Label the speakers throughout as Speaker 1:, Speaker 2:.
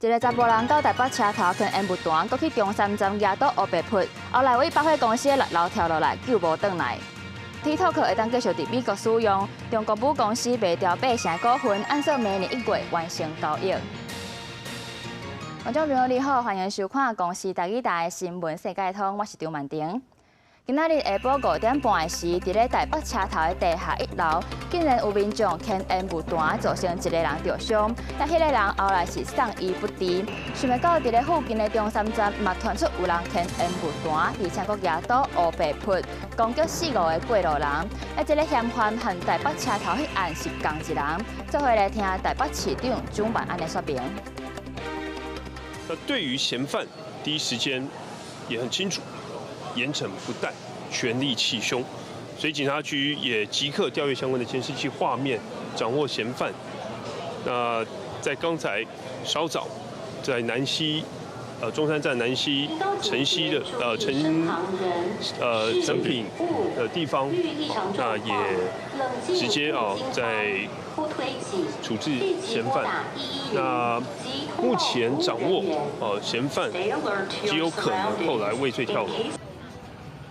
Speaker 1: 一个查埔人到台北車頭牽煙霧彈，閣去中山站蜈倒烏白撲，後來佇百貨公司的六樓跳落來救無轉來。TikTok 會當繼續佇美國使用，中國母公司賣掉八成股份，按算明年1月完成交易。觀眾朋友你好，歡迎收看公視台語台的新聞世界通，我是張曼婷。今仔日下晡5點半的時，佇咧台北車頭的地下一樓，竟然有民眾牽煙霧彈，造成一個人著傷。但彼個人後來是送醫不治。想袂到佇咧附近的中山站嘛傳出有人牽煙霧彈，而且閣舉刀烏白撲，攻擊四五个過路人。啊，這个嫌犯和台北車頭彼案是仝一人。做伙來聽台北市長蔣萬安的說明。
Speaker 2: 那對於嫌犯，第一時間也很清楚，嚴懲不貸，全力緝兇，所以警察局也即刻調閱相關的監視器畫面，掌握嫌犯。那在剛才稍早，在南西，中山站南西城西的城誠品的地方，那也直接啊在處置嫌犯。那目前掌握嫌犯極有可能後來畏罪跳樓。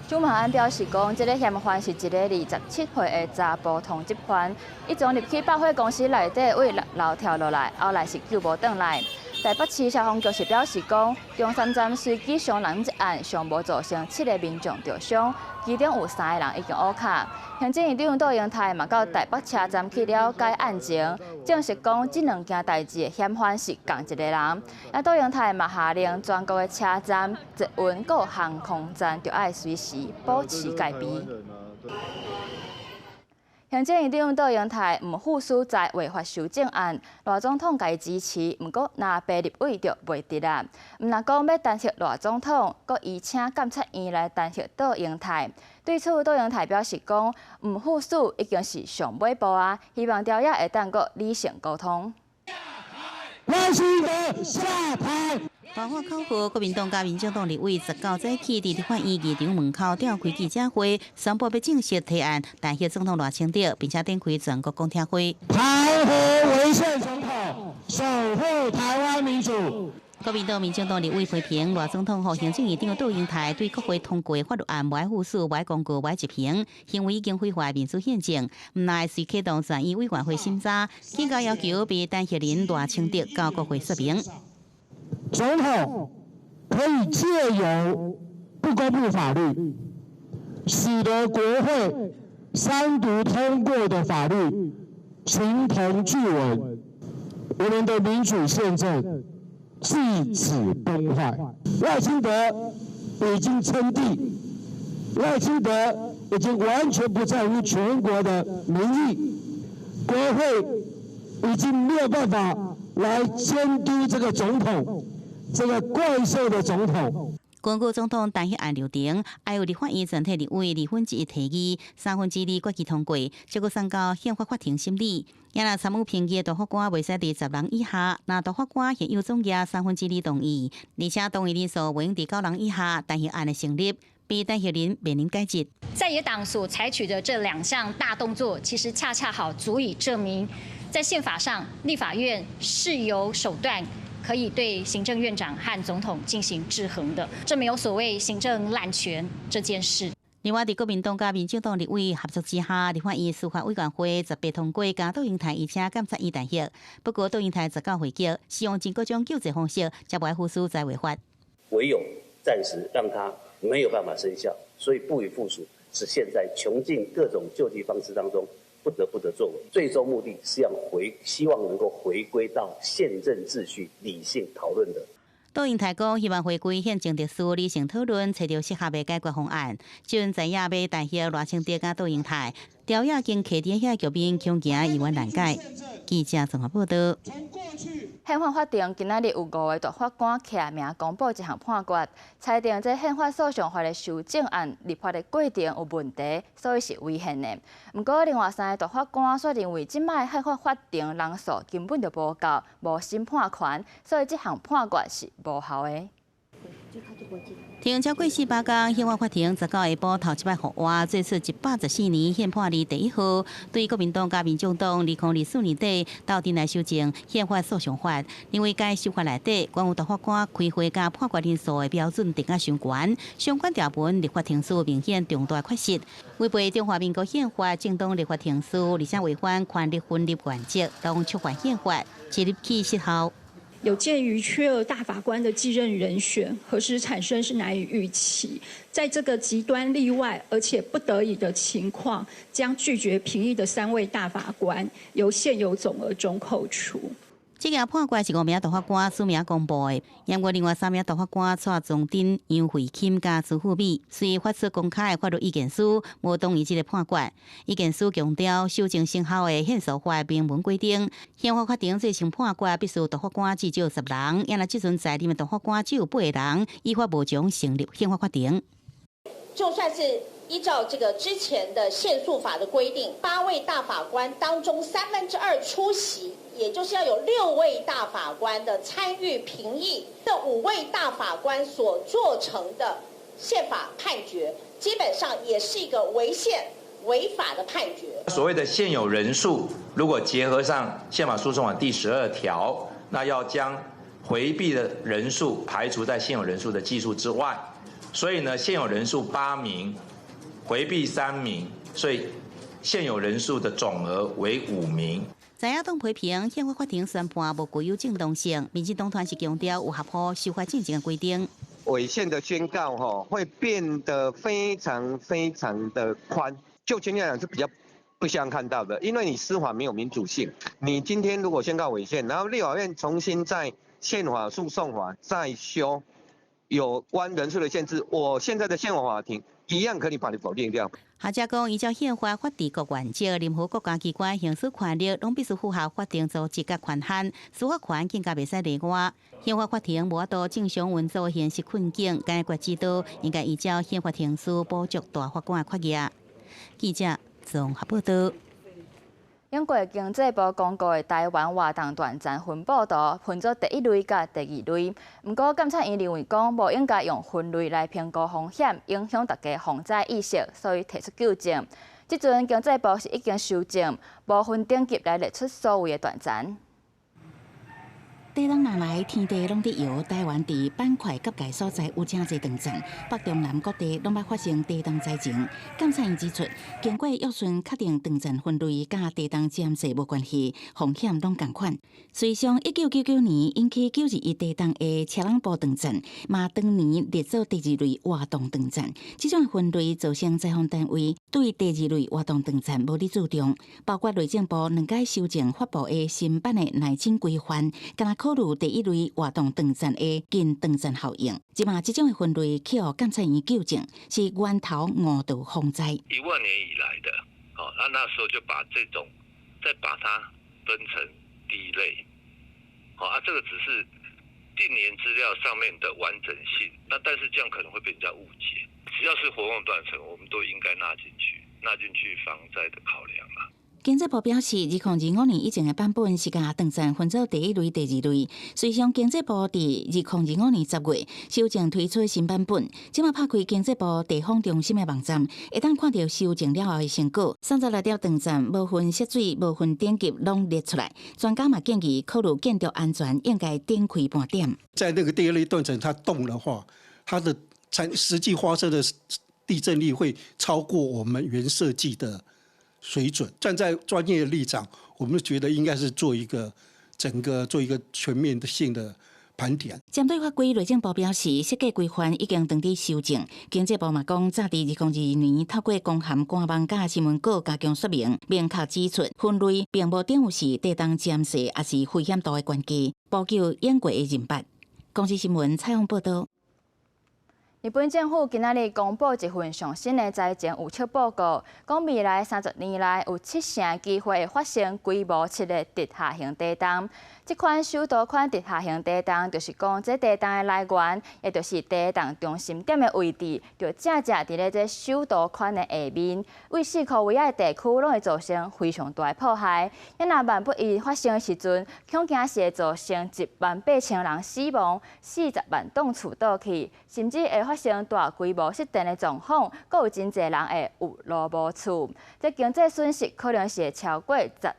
Speaker 1: 蔣萬安表示講，這个嫌犯是一个27歲的查埔通緝犯，伊衝入去百貨公司內底，佇六樓跳落來，後來是救無轉來。台北市消防局是表示講，中山站隨機傷人一案，上無造成七个民眾著傷，其中有三个人已經烏跤。行政院長杜英泰嘛到台北車站去了解案情，證實講這兩件代誌的嫌犯是仝一个人。啊，杜英泰嘛下令全國的車站、捷運佮航空站，著愛隨時保持戒備。行政院長杜英泰毋副署在違法修正案，賴總統共伊支持，毋過藍白立委就袂佇啦。毋但講欲彈劾賴總統，閣移請監察院來彈劾杜英泰。對此，杜英泰表示講，毋副署已經是上尾步啊，希望朝野會當閣理性溝通。
Speaker 3: 賴清德下台。
Speaker 4: 大喊口號，國民黨佮民進黨立委19早起佇立法院議場門口召開記者會，宣布欲正式提案彈劾總統賴清德，並且展開全國公聽會。
Speaker 3: 彈劾違憲總統，守護台灣民主。
Speaker 4: 國民黨、民進黨立委批評賴總統予行政院長杜英泰對國會通過的法律案無愛副署、無愛公告、無愛執行，行為已經毀壞民主憲政，毋但隨啟動全院委員會審查，更加要求被彈劾人賴清德到國會說明。
Speaker 3: 總統可以借由不公布法律，使得國會三讀通過的法律形同具文，我們的民主憲政至此崩壞。賴清德已經稱帝，賴清德已經完全不在乎全國的民意，國會已經沒有辦法來監督這個總統，這個怪獸的總統。
Speaker 4: 根據總統彈劾案流程，愛由立法院全體立委1/2提議，2/3決議通過，才閣送到憲法法庭審理。也若參與評議的大法官袂使佇10人以下，若大法官現有總額2/3同意，而且同意人數袂用佇九人以下，彈劾案會成立，被彈劾人面臨解職。
Speaker 5: 在野黨所採取的這兩項大動作，其實恰恰好足以證明，在憲法上，立法院是有手段可以對行政院長和總統進行制衡的，這沒有所謂行政濫權這件事。
Speaker 4: 另外，佇國民黨佮民進黨立委合作之下，立法院司法委員會18通過將杜英泰移請監察院彈劾。不過，杜英泰19回擊，使用各種救濟方式，才無愛副署在違法。
Speaker 6: 唯有暫時讓他沒有辦法生效，所以不予副署是現在窮盡各種救濟方式當中不得不的作為。最終目的是要回，希望能夠回歸到憲政秩序、理性討論的。
Speaker 4: 杜英泰講，希望回歸憲政秩序，理性討論，揣著適合的解決方案。這陣在野欲彈劾賴清德佮杜英泰，朝野間徛佇遐局面，恐驚猶原難解。記者綜合報道。
Speaker 1: 憲法法庭今仔日有五个大法官徛名公布一項判決，裁定這憲法訴訟法的修正案立法的過程有問題，所以是違憲的。毋過另外三个大法官卻認為，這擺憲法法庭人數根本就無夠，無審判權，所以這項判決是無效的。
Speaker 4: 停超過400工，憲法法庭19下晡頭一擺復活，做出114年憲判例第一號，對國民黨佮民眾黨2024年底鬥陣來修正憲法訴訟法，認為該修法內底關於大法官開會佮判決人數的標準定甲傷懸，相關條文立法程序明顯重大缺失，違背中華民國憲法正當立法程序，而且違反權力分立原則，攏觸犯憲法，即日起失效。
Speaker 7: 有鑑於缺額大法官的繼任人選何時產生是難以預期，在這個極端例外而且不得已的情況，將拒絕評議的三位大法官由現有總額中扣除。
Speaker 4: 這個判決是五名大法官署名公布的，不過另外三名大法官蔡宗珍、楊惠欽佮朱富美，隨發出公開的法律意見書，無同意這個判決。意見書強調，修正生效的憲訴法明文規定，憲法法庭做成判決必須大法官至少10人，若這陣在任的大法官只有八個人，依法無從成立憲法法庭。
Speaker 8: 就算是依照這個之前的憲訴法的規定，八位大法官當中2/3出席，也就是要有六位大法官的參與評議，這五位大法官所做成的憲法判決，基本上也是一個違憲違法的判決。
Speaker 9: 所謂的現有人數，如果結合上憲法訴訟法第12條，那要將迴避的人數排除在現有人數的計數之外。所以呢，現有人數八名，迴避3名，所以現有人數的總額為五名。
Speaker 4: 在野黨批評憲法法庭宣判無具有正當性，民進黨團是強調有合乎修法進程的規定。
Speaker 10: 違憲的宣告，吼，會變得非常非常的寬，就今天來講是比較不想看到的，因為你司法沒有民主性。你今天如果宣告違憲，然後立法院重新在憲法訴訟法再修有關人數的限制，我現在的憲法法庭一樣可以把你否定掉。
Speaker 4: 學者講，依照憲法法治國原則，任何國家機關行使權力，攏必須符合法定組織佮權限，司法權更加袂使例外。憲法法庭無法度正常運作的現實困境，解決之道應該依照憲法程序補足大法官的決議。記者綜合報道。
Speaker 1: 英國經濟部公告的台灣活動斷層分布圖分做第一類佮第二類，毋過監察院認為講無應該用分類來評估風險，影響大家防災意識，所以提出糾正。這陣經濟部是已經修正，無分等級來列出所謂的斷層。
Speaker 4: 地動若來，天地攏佇搖。台灣佇板塊結界所在有誠濟斷層，北中南各地攏捌發生地動災情。監察院指出，經過約詢確定斷層分類佮地動占勢無關係，風險攏仝款。事實上，1999年引起9.21地動的車籠埔斷層，嘛當年列做第二類活動斷層。這種分類造成災防單位對第二類活動斷層無咧注重，包括內政部兩擺修正發布的新版的耐震規範，敢若考慮第一類活動斷層的近斷層效應。這馬這種的分類去予監察院糾正，是源頭誤導防災。
Speaker 11: 1萬年以來的，哦，那那時候就把這種再把它分成第一類，好啊，這個只是近年資料上面的完整性，那但是這樣可能會被人家誤解。只要是活動斷層，我們都應該納進去，納進去防災的考量啊。
Speaker 4: 經濟部表示，2025年以前的版本是共斷層分做第一類、第二類。隨上經濟部佇2025年10月修正推出新版本，這馬拍開經濟部地方中心的網站，會當看著修正了後的成果。36條斷層無分涉水、無分等級，攏列出來。專家嘛建議考慮建築安全，應該頂開盤點。
Speaker 12: 在那個第二類斷層，它動的話，它的產實際發生的地震力會超過我們原設計的水準。站在專業的立場，我們覺得應該是做一個整個做一個全面的性的盤點。
Speaker 4: 針對法規，內政部表示，設計規範已經當佇修正。經濟部嘛講，早佇2022年透過公函、官網佮新聞稿加強說明，明確指出分類並無等於是地動占勢，抑是危險度的關係，補救演過的認捌。公視新聞採訪報導。
Speaker 1: 日本政府今仔日公布一份上新的災情預測報告，講未來30年內有七成機會會發生規模7的直下型地動。這款首都圈直下型地動，就是講這地動的來源，也就是地動中心點的位置，就正正佇咧這首都圈的下面，對四箍圍仔的地區攏會造成非常大的破壞。啊若萬不一發生的時陣，恐驚是會造成1萬8千人死亡，40萬棟厝倒去，甚至會發生大規模失電的狀況，閣有真濟人會有路無厝。這經濟損失可能是會超過16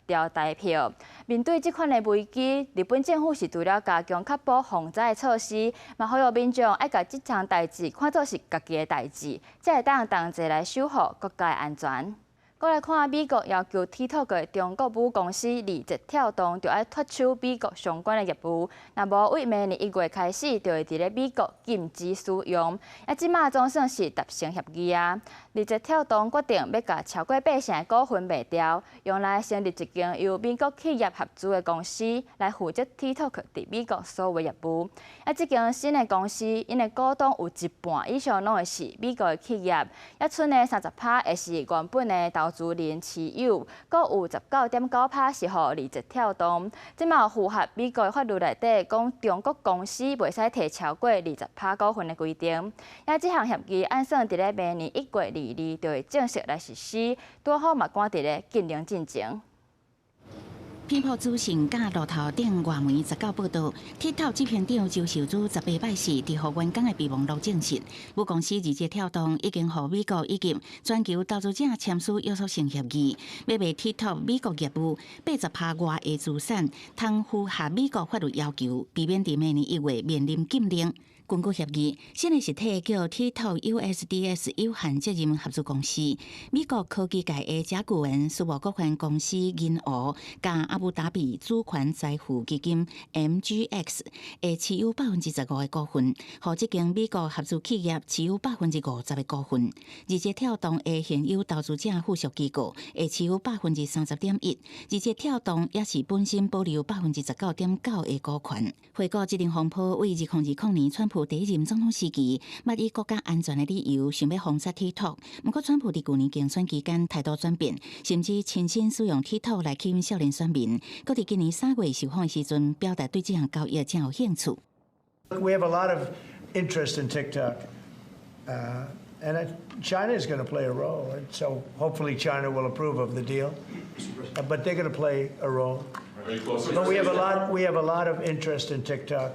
Speaker 1: 兆台票。面對這款的危機，日本政府是除了加強確保防災的措施，嘛呼籲民眾愛共這樁代誌看做是家己的代誌，才會當同齊來守護國家的安全。閣來看美國要求 TikTok 的中國母公司字節跳動，著愛脫手美國相關的業務，若無對明年1月開始，就會佇咧美國禁止使用。啊，這馬總算是達成協議啊！字節跳動決定欲共超過八成的股份賣掉，用來成立一間由美國企業合資的公司來負責 TikTok 佇美國所有業務。啊，這間新的公司，𪜶的股東有一半以上攏會是美國的企業，抑賰的30趴會是原本的投資人持有，閣有19.9趴是予字節跳動。這嘛有符合美國法律內底講，中國公司袂使提超過20趴股份的規定。啊，這項協議按算佇咧明年1月22就會正式來實施，拄好嘛趕佇咧禁令進前。
Speaker 4: 彭博資訊佮路透等外媒19報道，TikTok 執行長周受資18拜四佇予員工的備忘錄證實，母公司字節跳動已經予美國以及全球投資者簽署約束性協議，欲賣 TikTok 美國業務80趴外的資產，通符合美國法律要求，避免佇明年1月面臨禁令。根據協議，新的實體叫 TikTok USDS 有限責任合資公司，美國科技界的鋏巨人私募股權公司銀湖佮阿布達比主權財富基金 MGX 會持有15%的股份，予這間美國合資企業持有50%的股份。字節跳動的現有投資者附屬機構會持有30.1%，字節跳動也是本身保留19.9%的股權。回顧這場風波，對2020年川普第一任總統時期，捌以國家安全的理由想欲封殺 TikTok，毋過川普佇舊年競選期間態度轉變，甚至親身使用 TikTok 來吸引少年選民。閣佇今年3月受訪的時陣，表達對這項交易真有興趣。
Speaker 13: We have a lot of interest in TikTok, and China is going to play a role. And so hopefully China will approve of the deal, but they're going to play a role. But we have a lot of interest in TikTok.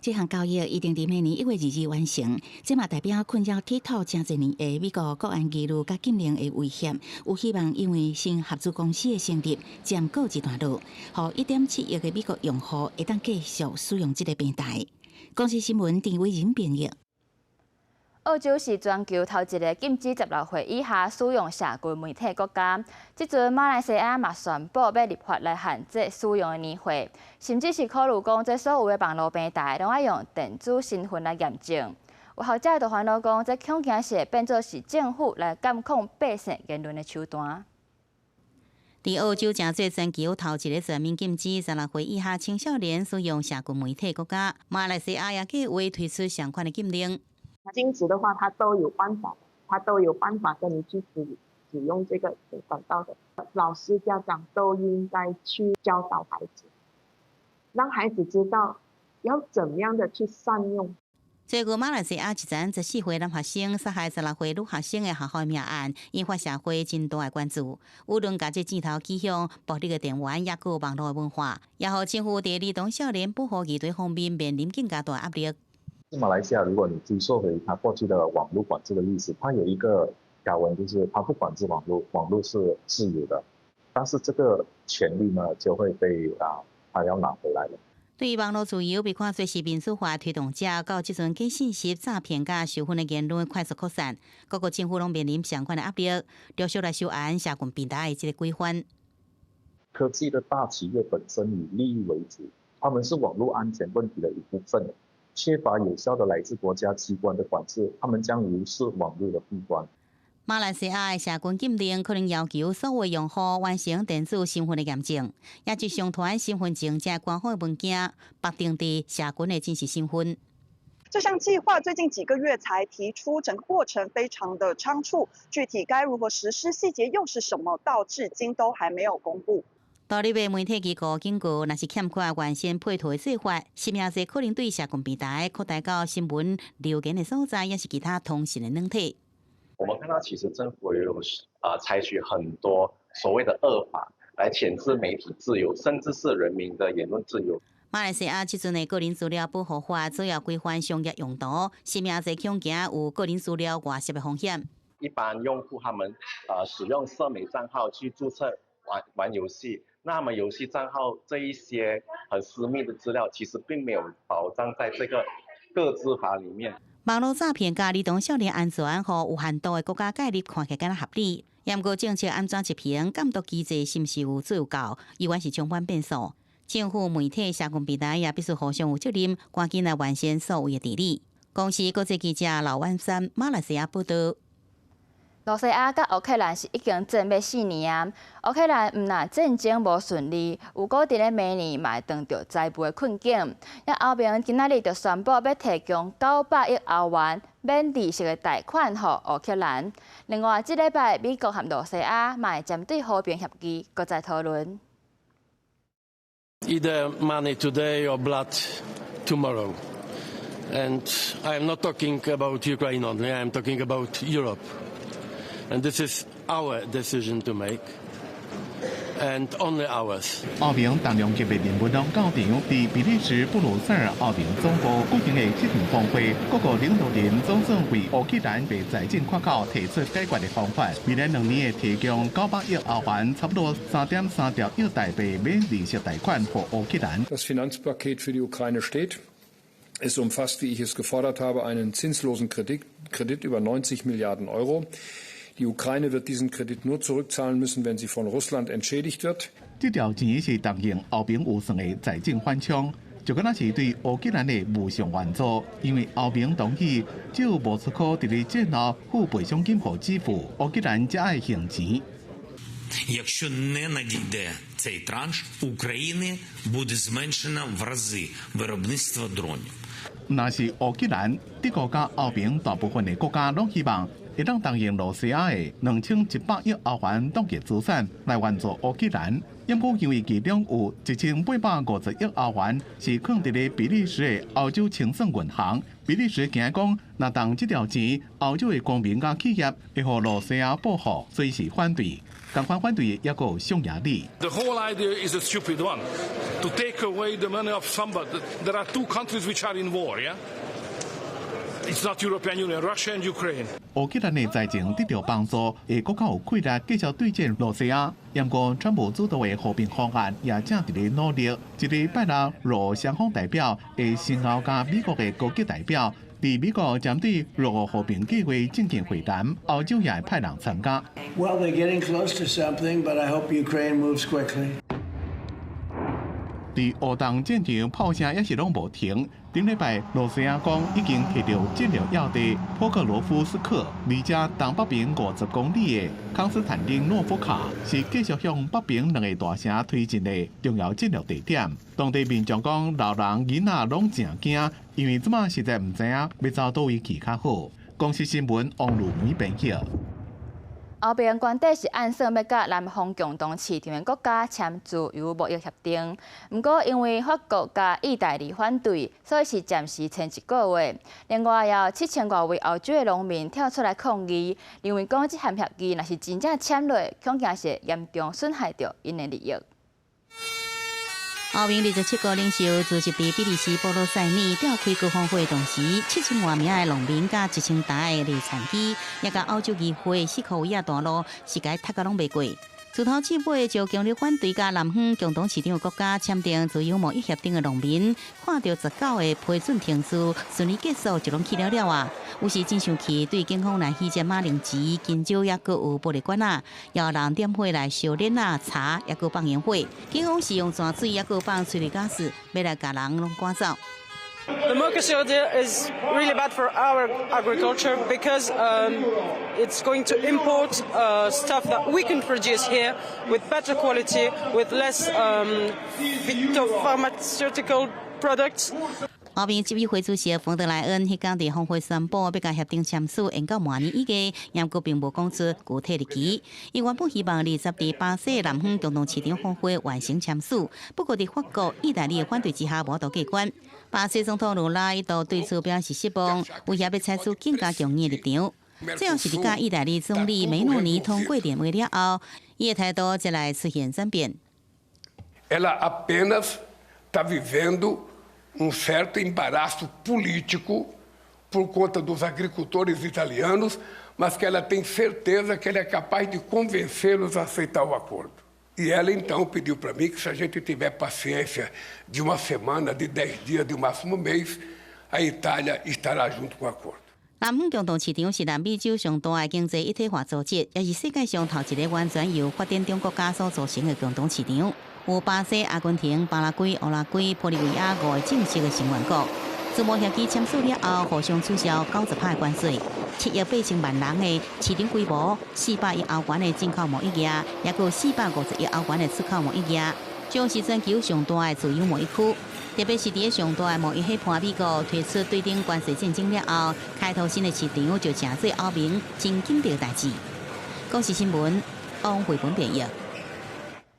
Speaker 4: 這項交易一定佇明年1月22日完成，這嘛代表困擾 TikTok 誠濟年的美國國安疑慮佮禁令的威脅，有希望因為新合資公司的成立，暫告一段落，予1.7億个美國用戶會當繼續使用這个平台。公視新聞陳偉仁編譯。
Speaker 1: 澳洲是全球頭一个禁止16歲以下使用社群媒體國家。這陣馬來西亞嘛宣布欲立法來限制使用的年歲，甚至是考慮講，這所有的網路平台攏愛用電子身份來驗證。有學者就煩惱講，這恐驚是會變做是政府來監控百姓言論的手段。
Speaker 4: 佇澳洲，成做全球頭一个全面禁止16歲以下青少年使用社群媒體國家，馬來西亞也計劃推出相款的禁令。
Speaker 14: 禁止的話，他都有辦法，他都有辦法跟你去使用這個管道的。老師、家長都應該去教導孩子，讓孩子知道要怎麼樣的去善用。
Speaker 4: 最近馬來西亞一陣14歲男學生殺害16歲女學生的學校命案，引發社會真大的關注。輿論共這箭頭指向暴力的電玩，抑閣網路的文化，也予政府佇兒童少年保護議題方面面臨更加大壓力。
Speaker 15: 馬來西亞，如果你追溯回它過去的網路管制的歷史，它有一個條文，就是它不管制網路，網路是自由的，但是這個權利呢就會被啊，他要拿回來了。
Speaker 4: 對於網路自由被看做是民主化推動者，到這陣假信息、詐騙佮仇恨的言論快速擴散，各國政府攏面臨相款的壓力，陸續來修案社群平台的這个規範。
Speaker 15: 科技的大企業本身以利益為主，他們是網路安全問題的一部分。缺乏有效的來自國家機關的管制，他們將無視網路的弊端。
Speaker 4: 馬來西亞的社群禁令可能要求所有用戶完成電子身份的驗證，也就上傳身份證這官方的文件，綁定佇社群的真實身份。
Speaker 16: 這項計劃最近幾個月才提出，整個過程非常的倉促，具體該如何實施，細節又是什麼，到至今都還沒有公布。
Speaker 4: 獨立的媒體機構警告，若是欠缺完善配套的做法，實名制可能對社群平台擴大到新聞留言的所在，抑是其他通訊的軟體。
Speaker 15: 我們看到其實政府有採取很多所謂的惡法來鉗制媒體自由，甚至是人民的言論自由。
Speaker 4: 馬來西亞這陣的個人資料保護法主要規範商業用途，實名制恐驚有個人資料外洩的風險。
Speaker 15: 一般用戶他們使用社媒賬號去註冊玩玩遊戲，那麼遊戲賬號這一些很私密的資料，其實並沒有保障在這個個資法裡面。
Speaker 4: 網路詐騙佮兒童少年安全，予有限度的國家介入看起來敢若合理。毋過政策按怎執行，監督機制是毋是有做夠，猶原是充滿變數。政府、媒體、社群平台也必須互相有責任，趕緊來完善數位的治理。公視國際記者劉婉珊馬來西亞報道。
Speaker 1: 羅西亞佮烏克蘭是已經戰欲4年啊！烏克蘭毋但戰爭無順利，有閣佇咧明年嘛會遇著債務的困境。遐歐盟今仔日就宣布欲提供900億歐元免利息的貸款予烏克蘭。另外，這禮拜美國和羅西亞嘛會針對和平協議閣再討論。
Speaker 17: Either money today or blood tomorrow. And I am not talking about Ukraine only, I am talking about Europe. And this is our decision to make, and only ours.
Speaker 18: 歐盟重量級的人物攏到場，佇比利時布魯塞爾歐盟總部舉行的這場峰會，各國領導人總算為烏克蘭的財政缺口提出解決的方法。未來2年會提供900億歐元，差不多3.3兆億台幣免利息貸款予烏克蘭。
Speaker 19: Das Finanzpaket für die Ukraine steht. Es umfasst, wie ich es gefordert habe, einen zinslosen Kredit über 90 Milliarden Euro. Die Ukraine wird diesen Kredit nur zurückzahlen müssen, wenn sie von Russland entschädigt wird.
Speaker 18: 這條錢是動用歐盟預算的財政緩衝，就敢若是對烏克蘭的無償援助，因為歐盟同意只有莫斯科佇咧戰後付賠償金予基輔，烏克蘭才愛還錢。
Speaker 20: Якщо не надійде цей транш, України буде зменшено в рази виробництво дронів.
Speaker 18: 若是烏克蘭、德國佮歐盟大部分的國家攏希望會當動用羅西亞的2100億歐元當作資產來援助烏克蘭。毋過因為其中有1850億歐元是囥佇咧比利時的歐洲清算銀行，比利時驚講，若動這條錢，歐洲的公民佮企業會予羅西亞報復，所以是反對。仝款反對的抑閣有匈牙利。
Speaker 21: The whole idea is a stupid one. To take away the money of somebody. There are two countries which are in war, yeah? It's not European Union, Russia and Ukraine.
Speaker 18: 烏克蘭的財政得著幫助，會閣較有氣力繼續對戰羅西亞。毋過，川普主導的和平方案也正佇咧努力。這禮拜六，羅雙方代表會先後佮美國的高級代表，佇美國針對羅烏和平計畫進行會談，歐洲也會派人參加。
Speaker 13: Well, they're getting close to something, but I hope Ukraine moves quickly.
Speaker 18: 佇烏東戰場炮聲也是攏無停。頂禮拜，羅西亞講已經提著戰略要地波克羅夫斯克，離這東北邊50公里的康斯坦丁諾夫卡，是繼續向北邊兩個大城推進的重要戰略地點。當地民眾講，老人囡仔攏誠驚，因為這馬實在毋知影欲走佗位去較好。公視新聞王如梅編譯。
Speaker 1: 歐盟原底是按算欲佮南方共同市場的國家簽自由貿易協定，毋過因為法國佮意大利反對，所以是暫時簽一個月。另外，也有7000外位歐洲的農民跳出來抗議，認為講這項協議若是真正簽落，恐驚是嚴重損害著𪜶的利益。
Speaker 4: 歐盟27國領袖聚集佇比利時布魯塞爾召開高峰會同時，7000外名的農民佮1000台的獵產機，也共歐洲議會四箍圍仔大路是共塞甲攏袂過。自頭至尾就強烈反對佮南方共同市場的國家簽訂自由貿易協定的農民，看著19個批准程序順利結束，就攏氣了了啊！有時真生氣，對警方來棄置馬鈴薯、香蕉，抑閣有玻璃罐仔，也有人點火來燒鏈仔、柴，抑閣放煙火。警方是用泉水，抑閣放催淚ガス，欲來共人攏趕走。
Speaker 22: The Mercosur deal is really bad for our agriculture because it's going to import stuff that we can produce here with better quality, with less phytopharmaceutical products.
Speaker 4: 歐盟執委會主席馮德萊恩彼工佇峰會宣布，欲共協定簽署延到明年以外，毋過並無講出具體日期。伊原本希望20佇巴西南方共同市場峰會完成簽署，不過佇法國、意大利的反對之下，無法度過關。巴西總統盧拉一度對此表示失望，威脅欲採取更加強硬的立場。最後是佇佮意大利總理梅洛尼通過電話了後，伊的態度才來出現轉變。
Speaker 2: Ela apenas está vivendo um certo embaraço político por conta dos agricultores italianos, mas que ela tem certeza que ela é capaz de convencê-los a aceitar o acordo. E ela então pediu para mim que se a gente tiver paciência de uma semana, de 10 dias, de um máximo mês, a Itália estará junto com o acordo.
Speaker 4: 南方共同市場是南美洲上大的經濟一體化組織，也是世界上頭一个完全由發展中國家所組成的共同市場。有巴西、阿根廷、巴拉圭、烏拉圭、玻利維亞五个正式的成員國。自貿協議簽署了後，互相取消90%的關稅，7億8千萬人的市場規模，400億歐元的進口貿易額，抑閣450億歐元的出口貿易額，將是全球上大的自由貿易區。特別是佇上大的貿易夥伴美國推出對等關稅戰爭了後，開拓新的市場就成做歐盟真緊迫的代誌。公視新聞，王慧文編譯。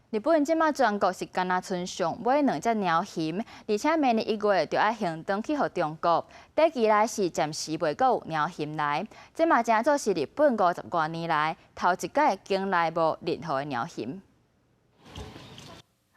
Speaker 1: 日本這馬全國是干焦賰上尾兩隻貓熊，而且明年1月就愛還轉去予中國。短期內是暫時袂閣有貓熊來，這嘛成做是日本50外年來頭一擺境內無任何的貓熊。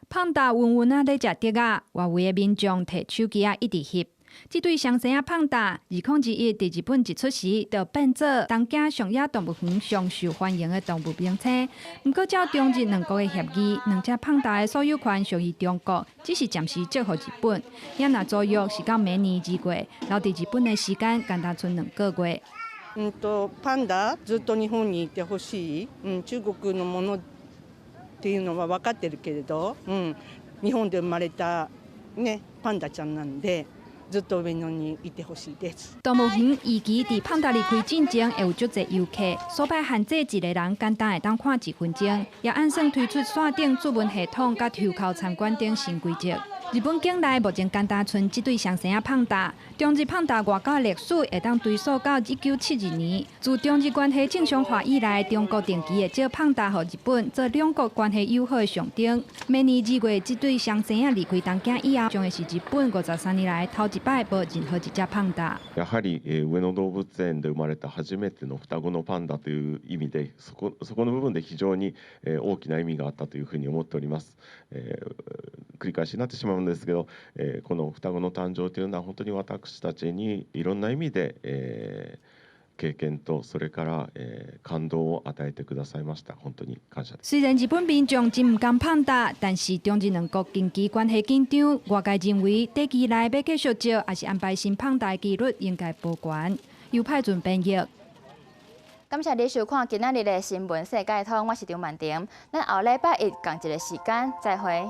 Speaker 3: 胖達溫溫仔咧食竹仔，外圍的民眾提手機仔一直翕。這對雙生仔胖達，2021佇日本一出世，就變做東京上野動物園上受歡迎的動物明星。毋過，照中日兩國的協議，兩隻胖達的所有權屬於中國，只是暫時借予日本。也若租約是到明年2月，留佇日本的時間干焦賰2個月。
Speaker 23: パンダずっと日本にいてほしい。中国のものっていうのは分かってるけれど、日本で生まれたねパンダちゃんなんで。ずっと上野にいてほしいです。
Speaker 3: 動物園預計佇胖達離開進前會有足濟遊客，所擺限制一個人簡單會當看一分鐘，也按算推出線頂注文系統佮抽鬮參觀等新規則。日本境內目前干焦賰這對雙生仔胖達，中日胖達外交歷史會當追溯到1972年。自中日關係正常化以來，中國定期會借胖達予日本做兩國關係友好的象徵。明年2月，這對雙生仔離開東京以後，將會是日本53年來頭一擺無任何一隻胖達。
Speaker 24: やはり上野動物園で生まれた初めての双子のパンダという意味で、そこの部分で非常に大きな意味があったというふうに思っております。繰り返しになってしまうんですけど、この双子の誕生というのは本当に私たちにいろんな意味で、経験とそれから、感動を与えてくださいました。本当に感謝です。
Speaker 3: 雖然日本民眾真毋甘胖達，但是中日兩國近期關係緊張，外界認為短期內欲繼續借，抑是安排新胖達的幾率應該無懸。由派准編譯。
Speaker 1: 感謝你收看今仔日的新聞世界通，我是張曼婷。咱後禮拜一仝一个時間再會。